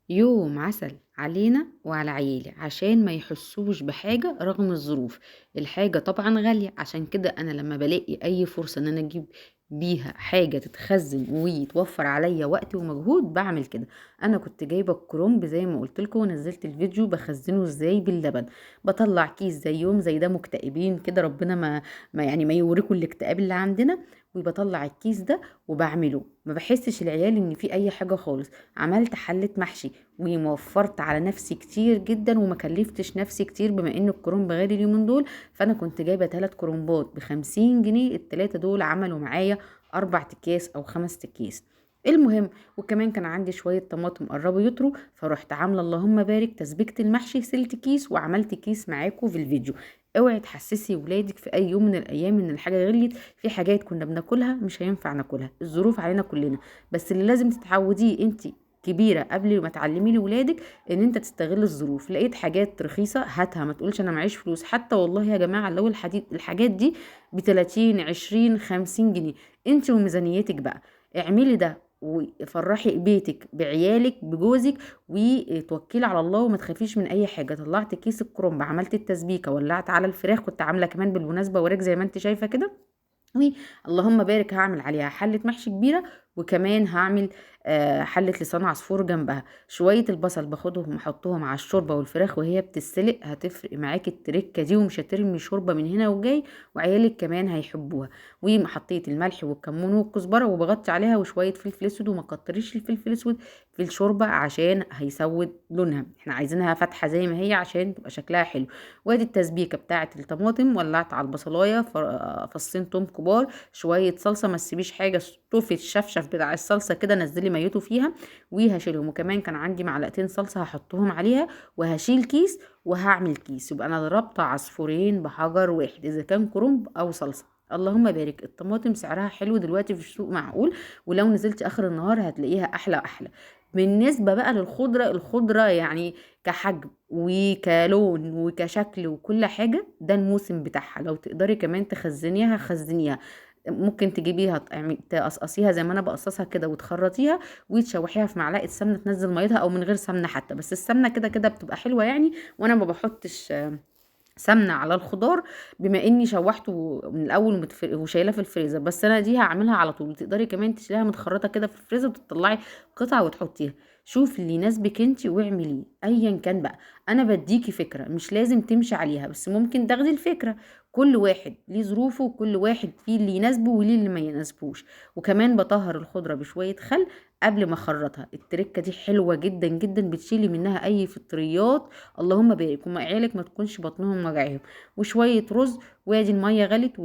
يوم عسل علينا وعلى عيالي عشان ما يحسوش بحاجة رغم الظروف. الحاجة طبعا غالية، عشان كده انا لما بلاقي اي فرصة ان انا اجيب بيها حاجة تتخزن ويتوفر عليا وقت ومجهود بعمل كده. انا كنت جايبة الكرنب زي ما قلت لكم ونزلت الفيديو بخزنه ازاي باللبن، بطلع كيس زي يوم زي ده مكتئبين كده، ربنا ما يعني ما يوريكم الاكتئاب اللي عندنا، وبطلع الكيس ده وبعمله، ما بحسش العيال ان في اي حاجة خالص. عملت حلة محشي وموفرت على نفسي كتير جدا وما كلفتش نفسي كتير، بما ان الكرنب غالي اليومين دول، فانا كنت جايبة 3 كرنبات ب50 جنيه، التلاتة دول عملوا معايا 4 اكياس او 5 اكياس. المهم وكمان كان عندي شوية طماطم قربوا يطروا، فرحت عاملة اللهم بارك تسبيكة المحشي، سلت كيس وعملت كيس معاكم في الفيديو. اوعي تحسسي ولادك في اي يوم من الايام ان الحاجة غليت، في حاجات كنا بناكلها مش هينفع ناكلها، الظروف علينا كلنا، بس اللي لازم تتعوديه انت كبيرة قبل ما تعلمي لولادك ان انت تستغل الظروف. لقيت حاجات رخيصة هاتها، ما تقولش انا معيش فلوس. حتى والله يا جماعة لو الحاجات دي بتلاتين 20 50 جنيه، انت وميزانيتك بقى اعملي ده وفرحي بيتك بعيالك بجوزك وتوكلي على الله وما تخافيش من اي حاجة. طلعت كيس الكرنب، عملت التسبيكه، ولعت على الفراخ، كنت عامله كمان بالمناسبة وراك زي ما انت شايفه كده، اللهم بارك هعمل عليها حله محشي كبيرة، وكمان هعمل حله لسان عصفور جنبها. شوية البصل باخدهم احطهم على الشوربة والفراخ وهي بتتسلق، هتفرق معاكي التركة دي ومش هترمي شوربة من هنا وجاي، وعيالك كمان هيحبوها. وحطيت الملح والكمون والكزبره وبغطي عليها وشوية فلفل اسود، وما كتريش الفلفل الاسود في الشوربة عشان هيسود لونها، احنا عايزينها فاتحة زي ما هي عشان تبقى شكلها حلو. وادي التسبيكه بتاعه الطماطم، ولعت على البصلايه فصين توم كبار، شوية صلصه، ما تسيبيش حاجة، طوفي الشفشف بتاع الصلصه كده نزلي ميته فيها وهشيلهم. وكمان كان عندي معلقتين صلصه هحطهم عليها، وهشيل كيس وهعمل كيس، يبقى انا ضربت عصفورين بحجر واحد اذا كان كرنب او صلصه. اللهم بارك. الطماطم سعرها حلو دلوقتي في السوق معقول، ولو نزلت اخر النهار هتلاقيها احلى احلى. بالنسبة بقى للخضره، الخضرة يعني كحجم وكلون وكشكل وكل حاجة ده الموسم بتاعها، لو تقدري كمان تخزنيها خزنيها، ممكن تجيبيها تقصقصيها زي ما انا بقصصها كده وتخرطيها وتشوحيها في معلقه سمنه تنزل ميتها، او من غير سمنه حتى، بس السمنة كده كده بتبقى حلوة يعني. وانا ما بحطش سمنه على الخضار بما اني شوحته من الاول وشايلاه في الفريزر، بس انا دي هعملها على طول. تقدري كمان تشيليها متخرطه كده في الفريزر وتطلعي قطعه وتحطيها. شوفي اللي يناسبك انت واعمليه ايا كان بقى. انا بديكي فكرة مش لازم تمشي عليها، بس ممكن تاخدي الفكرة. كل واحد ليه ظروفه وكل واحد فيه اللي يناسبه وليه اللي ما يناسبوش. وكمان بطهر الخضرة بشوية خل قبل ما اخرطها، التركة دي حلوة جدا جدا، بتشيلي منها اي فطريات اللهم بارك، وما عيالك ما تكونش بطنهم وجعهم. وشوية رز، وادي المية غلت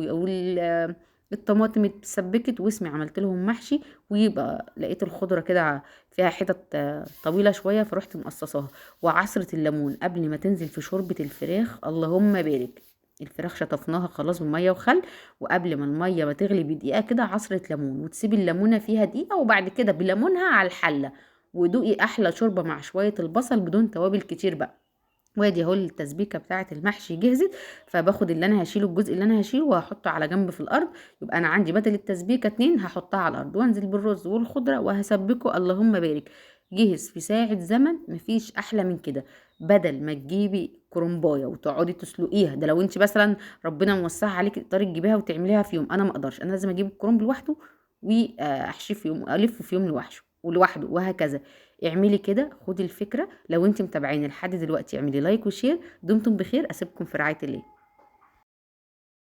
الطماطم اتسبكت، واسمي عملت لهم محشي. ويبقى لقيت الخضرة كده فيها حتت طويلة شوية فروحت مقصصاها. وعصره الليمون قبل ما تنزل في شوربة الفراخ اللهم بارك. الفراخ شطفناها خلاص بميه وخل، وقبل ما المية ما تغلي بدقيقة كده عصره ليمون، وتسيبي الليمونه فيها دقيقة، وبعد كده بليمونها على الحلة، ودوقي احلى شوربة مع شوية البصل بدون توابل كتير بقى. وادي اهو التسبيكه بتاعه المحشي جهزت، فباخد اللي انا هشيله، الجزء اللي انا هشيله وهحطه على جنب في الارض، يبقى انا عندي بدل التسبيكه 2 هحطها على الارض، وانزل بالرز والخضره وهسبكه اللهم بارك. جهز في ساعة زمن، مفيش احلى من كده. بدل ما تجيبي كرنبايه وتقعدي تسلقيها، ده لو انت مثلا ربنا موسعها عليكي تقدري تجيبيها وتعمليها في يوم، انا ما اقدرش، انا لازم اجيب الكرنب لوحده واحشيه في يوم، الفه في يوم لوحده وهكذا. اعملي كده، خدي الفكرة. لو انت متابعيني لحد دلوقتي اعملي like و share. دمتم بخير، اسيبكم في رعاية الله.